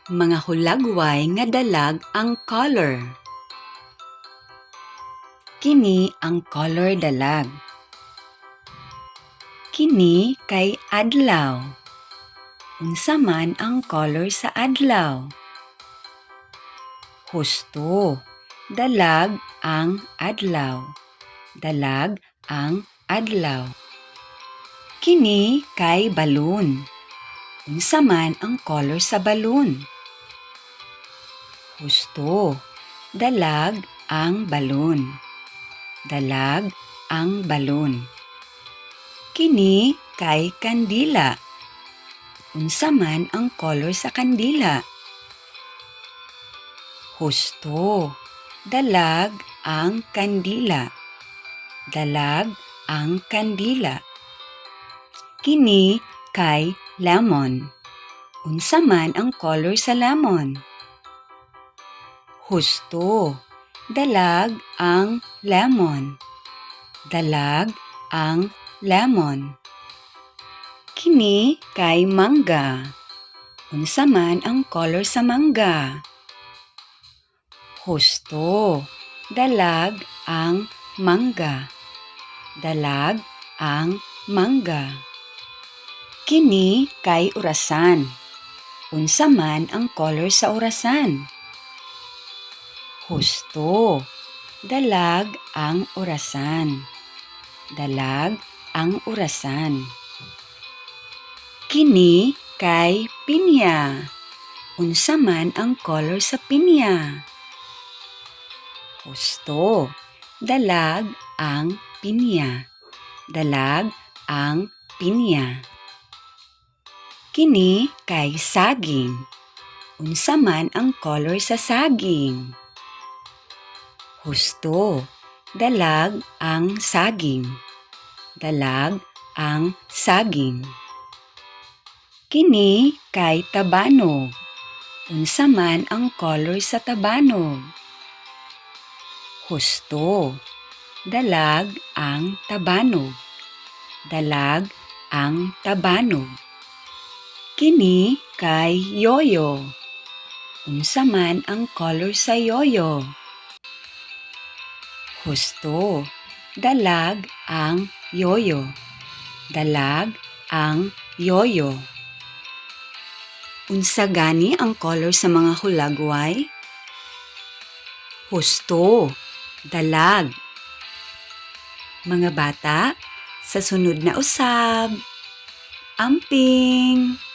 Mga hulagway nga dalag ang color. Kini ang color dalag. Kini kay adlaw. Unsa man ang color sa adlaw? Husto. Dalag ang adlaw. Dalag ang adlaw. Kini kay balloon. Unsa man ang color sa balloon? Husto. Dalag ang balloon. Dalag ang balloon. Kini kay kandila. Unsa man ang color sa kandila? Husto. Dalag ang kandila. Dalag ang kandila. Kini kay lemon. Unsa man ang color sa lemon? Husto. Dalag ang lemon. Dalag ang lemon. Kini kay mangga. Unsa man ang color sa mangga? Husto. Dalag ang mangga. Dalag ang mangga. Kini kay orasan. Unsa man ang color sa orasan? Husto. Dalag ang orasan. Dalag ang orasan. Kini kay pinya. Unsa man ang color sa pinya? Husto. Dalag ang pinya. Dalag ang pinya. Kini kay saging. Unsa man ang color sa saging? Husto. Dalag ang saging. Dalag ang saging. Kini kay tabanog. Unsa man ang color sa tabanog? Husto. Dalag ang tabanog. Dalag ang tabanog. Kini kay yoyo. Unsa man ang color sa yoyo? Husto. Dalag ang yoyo. Dalag ang yoyo. Unsa gani ang color sa mga hulagway? Husto. Dalag. Mga bata, sa sunod na usab. Amping!